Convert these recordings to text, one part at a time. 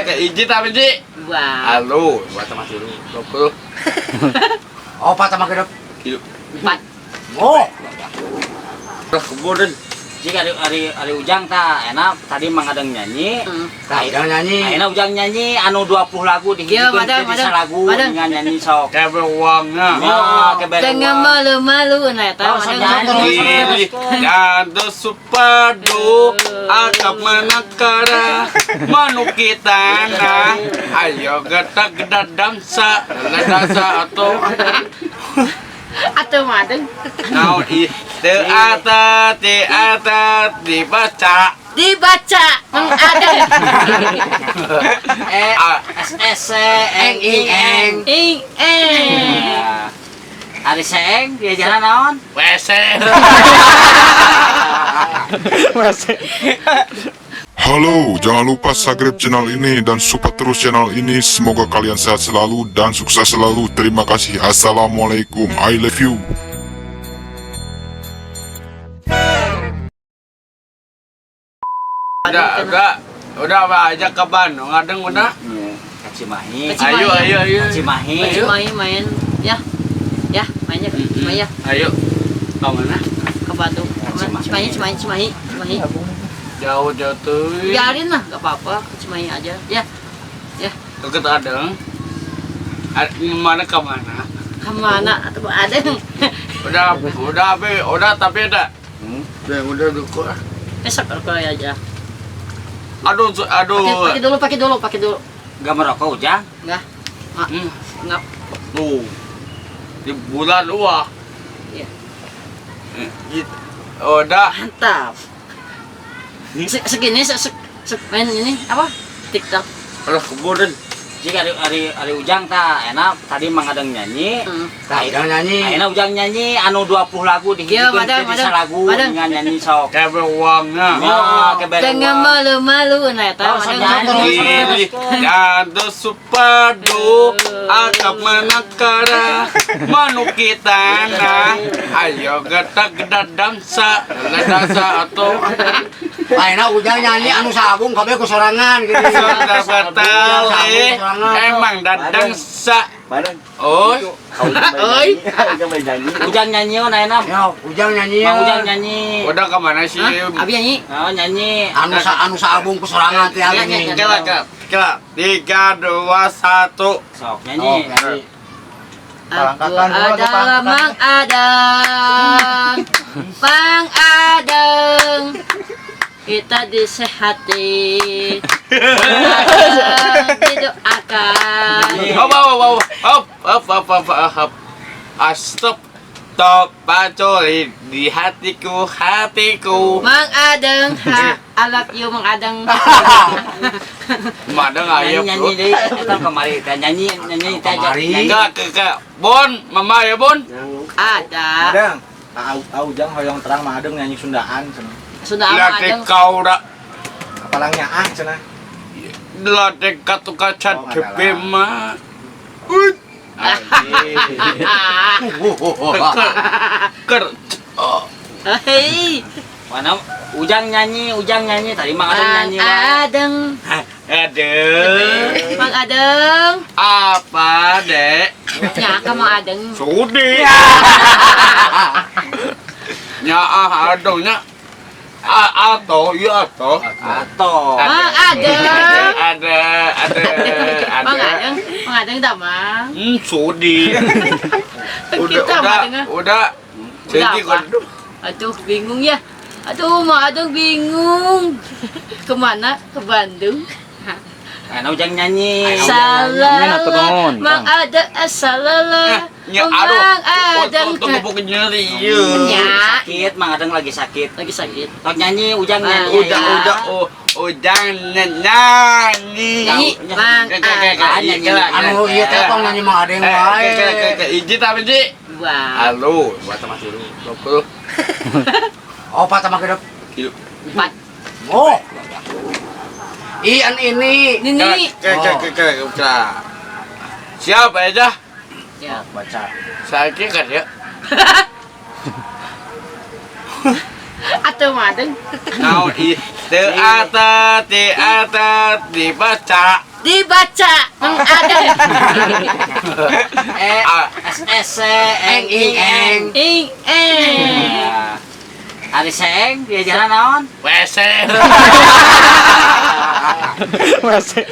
Ke hiji tapi hiji. Dua. Halo, dua tambah tilu. 20. Opat sama genep. Tilu. 4. Oh. Udah kebun. Jika ari ari ari Ujang ta enak tadi Mang Adeng nyanyi. Tah, Ujang nyanyi. Ayeuna Ujang nyanyi anu 20 lagu Iya, dihijikeun madang, jadi madang. salagu Madang. dengan nyanyi sok. Kayak uangnya. Ya, kebere Jangan uang. malu-malu nah eta Oh, madang. nyanyi. Ini jantu supadu akap manakara manuki tanah ayo getak gedadamsa ledasa atau Atau madang naon ih teu ata ti ata dibaca dibaca Mang Adeng. E S S C N I N. Ing eng. Ari seeng diajaran naon? WC. Halo, jangan lupa subscribe channel ini dan support terus channel ini. Semoga kalian sehat selalu dan sukses selalu. Terima kasih. Assalamualaikum. I love you. Udah apa aja ke Bandung adeng udah. Ke Cimahi. Ke Cimahi. Ayo ayo ayo. Ke Cimahi. Ke Cimahi main ya. Ya, mainnya ke Cimahi ya. Ayo. Ke mana? Ke Bandung. Cimahi. Cimahi, Cimahi, Cimahi, Cimahi. Jauh jauh tuh. Biarin lah, gak apa-apa, ke Cimahi aja. Ya, Deket adeng. Mana ke mana? ke mana atau Adeng? Udah, udah, tapi, udah, tapi ada. Udah duko. Besok kalau aja. Aduh, aduh. Pakai dulu, pakai dulu, pakai dulu. Gak merokok Ujang? Enggak. Enggak. Tuh. Di bulan uah. Iya. Gitu. Udah. Mantap. Segini main ini apa? TikTok. Udah kebun. Jika ari ari ari Ujang ta enak tadi Mang Adeng nyanyi. Tah, Ujang nyanyi. Ayeuna Ujang nyanyi anu 20 lagu Iya, dihijikeun madang, jadi madang. salagu Madang. dengan nyanyi sok. Kayak uangnya. Ya, kebere Jangan uang. malu-malu nah eta Oh, madang. nyanyi. Ini jantu supadu akap manakara manuki tanah ayo getak gedadamsa ledasa atau Ayeuna Ujang nyanyi anu sabung kabeh ku sorangan gitu. sudah batale emang dadang sa oh Oi. Ujang nyanyi on ayeuna. Yo, Ujang nyanyi. Mang Ujang nyanyi. udah kemana sih? Hah? Abi nyanyi. Oh, nyanyi. Anu sa anu sabung ku sorangan teh Iya, abi. iya, Kela kela kela 3 2 1. Sok nyanyi. Oh, nyanyi. Aku adalah Mang Adeng. Mang Adeng. Kita disehati. Mang Adeng didoakan. Hop hop hop hop hop hop hop hop hop. Stop top pacoli di hatiku hatiku. Mang Adeng, ha, I love you Mang Adeng. Madang ayam Nyanyi nyanyi deui eta kamari teh nyanyi nyanyi teh Kamari. nyanyi. Enggak ke ke Bon, mama ya Bon. Ada. Adeng, tahu Ujang hoyong terang mah Adeng nyanyi Sundaan cenah. Sudah Mang Late Adeng. kau rak Apalang nyaah cenah. late katu kaca Oh, depe adalah. ma. Ker oh. Hei, Mana Ujang nyanyi, Ujang nyanyi tadi Mang Adeng Mang nyanyi wae. Adeng. Aduh. Mang Adeng. Apa, Dek? Ya, ke Mang Adeng. Sudi. Nya ah adongnya. Atau iya atau. Atau Mang Adeng. Ada ada Mang ada. Adeng, Mang Adeng dah Mang. Sudi. Udah Kita udah Mang Adeng. udah. Jadi Udah apa? Aduh, bingung ya. Aduh, Mang Adeng bingung. Kemana? Ke Bandung. Ayeuna Ujang nyanyi. Salala, Mang Adeng, salala. Ya, aduh. Mang Adeng. Tunggu buku nyeri. Iya. Ya. Sakit, Mang Adeng lagi sakit. Lagi sakit. Sok nyanyi, Ujang nyanyi. Udah udah oh udah nyanyi. Nyanyi, Mang Adeng. Anu ieu teh tong nyanyi Mang Adeng wae. Hiji tapi hiji. Dua. Halo, dua tambah tilu. 20. Opat sama genep. Tilu. 4. Oh. Ian ini. Nini. Ke ke ke ke ke. Siap aja. Ya. Baca. Saya kira kan ya. Atau madeng. Naon ih teu ata ti ata dibaca. Dibaca Mang Adeng. E Ah. S S C N I N. Ing eng. Nah, ari seeng dia jalan naon? WC. Masih.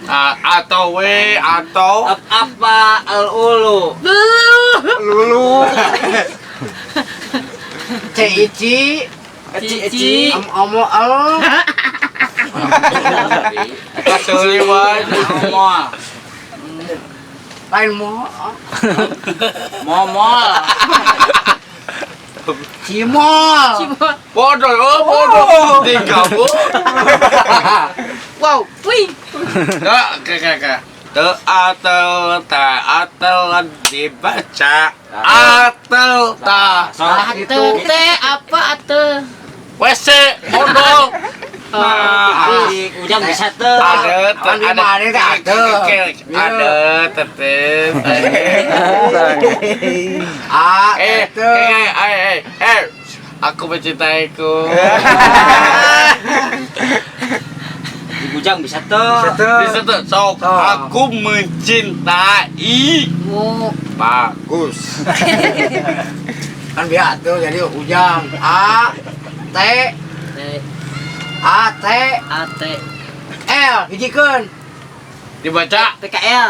A atau W atau Ap apa al ulu. Lulu. Lulu. C I C Eci Cici. eci. M O L Kasuliwan. Momol. lain mo Momol. Cimol. Cimol. Bodoh, oh bodoh. Tiga bu. Wow. Wih. Nggak, kayak kayak. Te atau ta atau dibaca atau ta Salah Ate teh apa ate? WC bodoh. Nah, Ari Ujang bisa teu. ada Awan di mana teh ada. Ada tetep. A Eh, T eh, eh, eh, eh, aku mencintaiku. Ujang bisa teu. Bisa tuh, sok aku mencintai. Mu. Bagus. Kan biar tuh jadi Ujang A T T A T A T L hijikeun. Dibaca. P K L.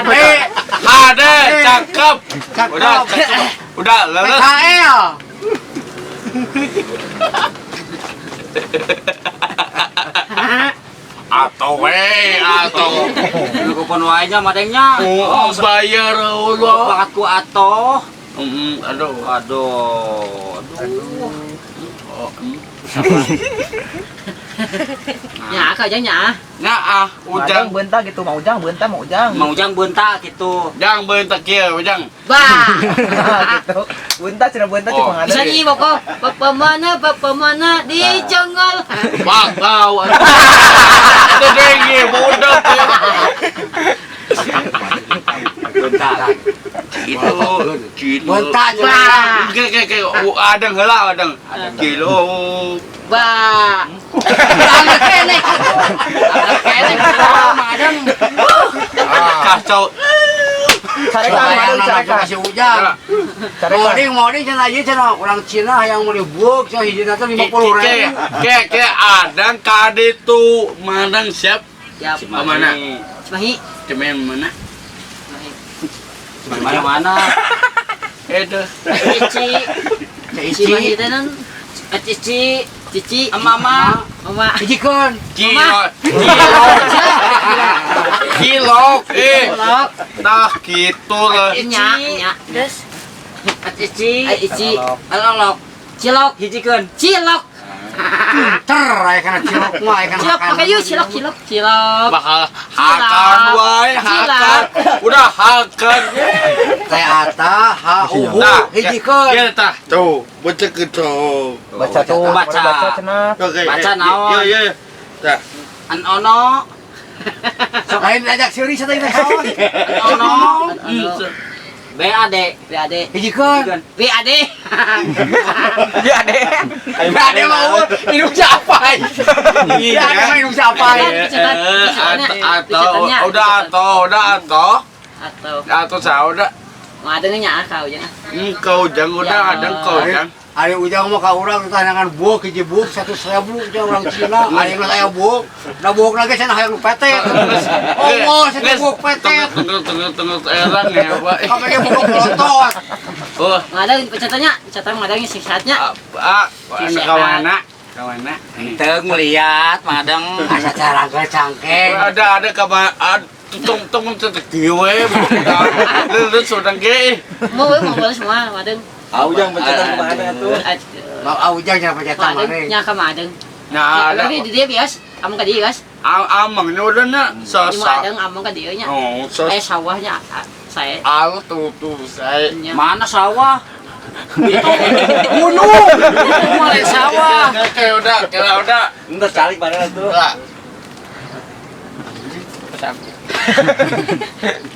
B Ada, cakep. Cakep. Udah, cakep. Udah, P lulus. K L. Atau we, atau Lu kupon wae nya madengnya. oh, bayar Allah. Banget ku atoh. Aduh. Aduh. Aduh. Oh, mm. Nya ka ujang nya. Nah, ah, Ujang ujang. bentar gitu, mau ujang bentar mau ujang. Mang Ujang beunta gitu. Jang bentak kieu, ujang. Ba. Gitu. Bentar cina bentar Oh. cuma Bisa ada. nih pokok bapak mana di jongol. Wah, kau. Itu dengi, bodoh. Beunta. Itu, kilo. Bentak Ba. Oke, oke, oke. Oh, adang heula, adang. Kilo. Ba. Anak kene. Anak kene kumaha Mang Adeng. Kacau. Carekan, Bayang madeng, nama carekan. kasih Ujang. Carekan. Moding moding cenah ieu cenah urang Cina yang meuli buuk cenah hijina teh 50 ribu. Ke, ke, adang kaditu manang siap. Siap. Mana? Cimahi. Cemen mana? Cimahi. Mana mana? Itu. Cici, Cimahi Cici teh nan cici, cici mama. Mama. hijikeun. Kilo. Kilo. Kilo. Eh. Cilok. Nah, gitu lah. Nya, nya. Terus Cici, ai ici. alolok, Cilok. hijikeun. Cilok. Pinter aya kana cilok mah aya kana Cilok makanan. pakai yuk cilok cilok cilok. Bakal hakan wae, hakan. Udah hakan. T A T H U H Nah, hijikeun. Ya tah. Tuh, baca gitu. Baca tuh, Baca. baca cenah. Oke. Baca naon. Iya, iya. Tah. An ono, Lain diajak seuri sateh teh kawan. an ono, Ano? B A D. BAD. Hijikeun. BAD. Ya deh. Ada mah eueuh, hidup siapa? Iya. Ada mah hidup siapa? Eh, atau udah atau udah atau Atau atau saya udah mau ada nya kau jangan. engkau jang udah ada engkau jang. Ari Ujang mah ka urang tanangan buuk hiji buuk 100.000 cenah urang Cina, ari geus aya buuk. Da buuk lagi cenah hayang nu petet. Oh, satu buuk petet. Tunggu tunggu tunggu erang ya pak. Kabeh ge buuk pelotot. Oh, Mau ada pencetannya, pencetan mau ada yang siksatnya. ah, kawana, kawana. Teu ngeliat Mang Adeng. Asa carangkeul cangkeng. Ada ada kawan, tung tung tung gue, lu sudah ge. Mau mau boleh semua, mau ada. Ah, ujang pencetan kemana tuh? Mau Ujang cenah pencetan Mau ada mana? nya ka madeng. Nah, ada Tapi di dia bias, among ka dia guys. amang ini udah nak Di sasa. madeng among ka dia nya. Oh, Eh sos sawahnya saya. al tuh tuh saya. Nya. Mana sawah? Itu Gunung. mulai sawah. Oke udah, kira udah. Entar cari mana tuh. Lah.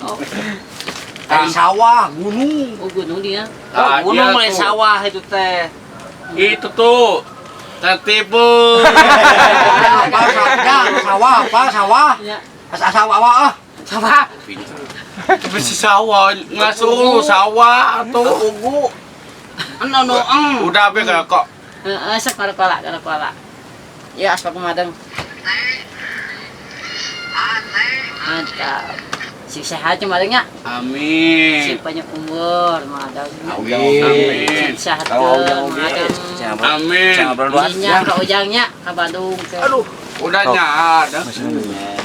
Oh. Dari sawah, gunung. Oh, gunung dia. Ah, Oh, gunung dia mulai tuh. sawah itu teh. Itu tuh tertipu. Apa sawah? Sawah apa sawah? Ya. Asa sawah apa ah? Sawah. Tapi si sawah ngasuh sawah tuh. Ugu. Anu nu eng. Udah be kok. Heeh, sok karakola, karakola. Ya, aspa kumadeng. Mantap. Sing sehat ya madengnya. Amin. Sing panjang umur madeng. Amin. Sing sehat Tahu ujang oge. madeng. Amin. Ngobrol dua. Nya ka ujangnya ka Bandung. Aduh, udah nyada.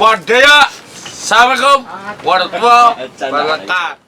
Wadah ya. Assalamualaikum warahmatullahi wabarakatuh.